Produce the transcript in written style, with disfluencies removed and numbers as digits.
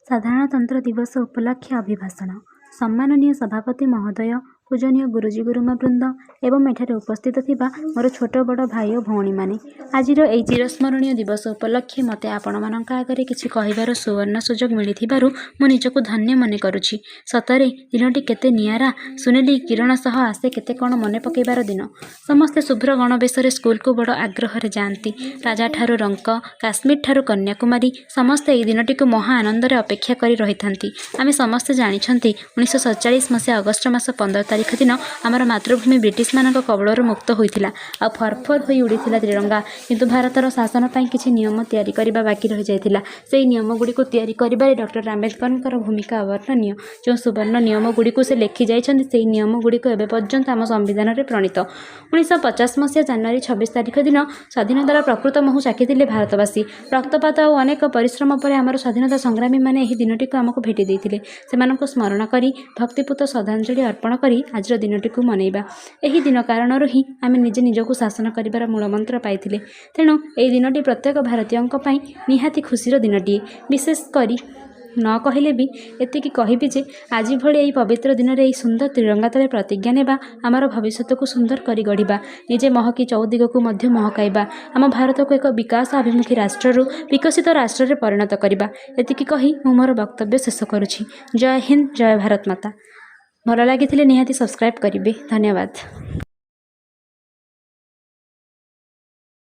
ସାଧାରଣତନ୍ତ୍ର ଦିବସ ଉପଲକ୍ଷେ ଅଭିଭାଷଣ। ସମ୍ମାନନୀୟ ସଭାପତି ମହୋଦୟ, ପୂଜନୀୟ ଗୁରୁଜୀ ଗୁରୁମା ବୃନ୍ଦ ଏବଂ ଏଠାରେ ଉପସ୍ଥିତ ଥିବା ମୋର ଛୋଟ ବଡ଼ ଭାଇ ଓ ଭଉଣୀମାନେ, ଆଜିର ଏହି ଚିରସ୍ମରଣୀୟ ଦିବସ ଉପଲକ୍ଷେ ମୋତେ ଆପଣମାନଙ୍କ ଆଗରେ କିଛି କହିବାର ସୁବର୍ଣ୍ଣ ସୁଯୋଗ ମିଳିଥିବାରୁ ମୁଁ ନିଜକୁ ଧନ୍ୟ ମନେ କରୁଛି। ସତରେ ଦିନଟି କେତେ ନିଆରା। ସୁନେଲି କିରଣ ସହ ଆସେ କେତେ କ'ଣ ମନେ ପକାଇବାର ଦିନ। ସମସ୍ତେ ଶୁଭ୍ର ଗଣବେଶରେ ସ୍କୁଲକୁ ବଡ଼ ଆଗ୍ରହରେ ଯାଆନ୍ତି। ରାଜାଠାରୁ ରଙ୍କ, କାଶ୍ମୀରଠାରୁ କନ୍ୟାକୁମାରୀ ସମସ୍ତେ ଏହି ଦିନଟିକୁ ମହା ଆନନ୍ଦରେ ଅପେକ୍ଷା କରି ରହିଥାନ୍ତି। ଆମେ ସମସ୍ତେ ଜାଣିଛନ୍ତି, 1947 ମସିହା ଅଗଷ୍ଟ ମାସ 15 ତାରିଖ ଦିନ ଆମର ମାତୃଭୂମି ବ୍ରିଟିଶମାନଙ୍କ କବଳରୁ ମୁକ୍ତ ହୋଇଥିଲା ଆଉ ଫରଫର ହୋଇ ଉଡ଼ିଥିଲା ତ୍ରିରଙ୍ଗା। କିନ୍ତୁ ଭାରତର ଶାସନ ପାଇଁ କିଛି ନିୟମ ତିଆରି କରିବା ବାକି ରହିଯାଇଥିଲା। ସେହି ନିୟମଗୁଡ଼ିକୁ ତିଆରି କରିବାରେ ଡକ୍ଟର ଆମ୍ବେଦକରଙ୍କର ଭୂମିକା ଅବର୍ଣ୍ଣନୀୟ। ଯେଉଁ ସୁବର୍ଣ୍ଣ ନିୟମଗୁଡ଼ିକୁ ସେ ଲେଖି ଯାଇଛନ୍ତି, ସେହି ନିୟମଗୁଡ଼ିକ ଏବେ ପର୍ଯ୍ୟନ୍ତ ଆମ ସମ୍ବିଧାନରେ ପ୍ରଣୀତ। 1950 ମସିହା ଜାନୁଆରୀ 26 ତାରିଖ ଦିନ ସ୍ୱାଧୀନତାର ପ୍ରକୃତ ମହୁ ଚାଖିଥିଲେ ଭାରତବାସୀ। ରକ୍ତପାତ ଆଉ ଅନେକ ପରିଶ୍ରମ ପରେ ଆମର ସ୍ୱାଧୀନତା ସଂଗ୍ରାମୀମାନେ ଏହି ଦିନଟିକୁ ଆମକୁ ଭେଟି ଦେଇଥିଲେ। ସେମାନଙ୍କୁ ସ୍ମରଣ କରି ଭକ୍ତିପୂତ ଶ୍ରଦ୍ଧାଞ୍ଜଳି ଅର୍ପଣ କରି ଆଜିର ଦିନଟିକୁ ମନେଇବା। ଏହି ଦିନ କାରଣରୁ ହିଁ ଆମେ ନିଜେ ନିଜକୁ ଶାସନ କରିବାର ମୂଳମନ୍ତ୍ର ପାଇଥିଲେ। ତେଣୁ ଏହି ଦିନଟି ପ୍ରତ୍ୟେକ ଭାରତୀୟଙ୍କ ପାଇଁ ନିହାତି ଖୁସିର ଦିନଟିଏ। ବିଶେଷ କରି ନ କହିଲେ ବି ଏତିକି କହିବି ଯେ ଆଜି ଭଳି ଏହି ପବିତ୍ର ଦିନରେ ଏହି ସୁନ୍ଦର ତ୍ରିରଙ୍ଗା ତଳେ ପ୍ରତିଜ୍ଞା ନେବା, ଆମର ଭବିଷ୍ୟତକୁ ସୁନ୍ଦର କରି ଗଢ଼ିବା, ନିଜେ ମହକି ଚୌଦିଗକୁ ମଧ୍ୟ ମହକାଇବା, ଆମ ଭାରତକୁ ଏକ ବିକାଶ ଅଭିମୁଖୀ ରାଷ୍ଟ୍ରରୁ ବିକଶିତ ରାଷ୍ଟ୍ରରେ ପରିଣତ କରିବା। ଏତିକି କହି ମୁଁ ମୋର ବକ୍ତବ୍ୟ ଶେଷ କରୁଛି। ଜୟ ହିନ୍ଦ, ଜୟ ଭାରତ ମାତା। ଭଲ ଲାଗିଥିଲେ ନିହାତି ସବସ୍କ୍ରାଇବ୍ କରିବେ। ଧନ୍ୟବାଦ।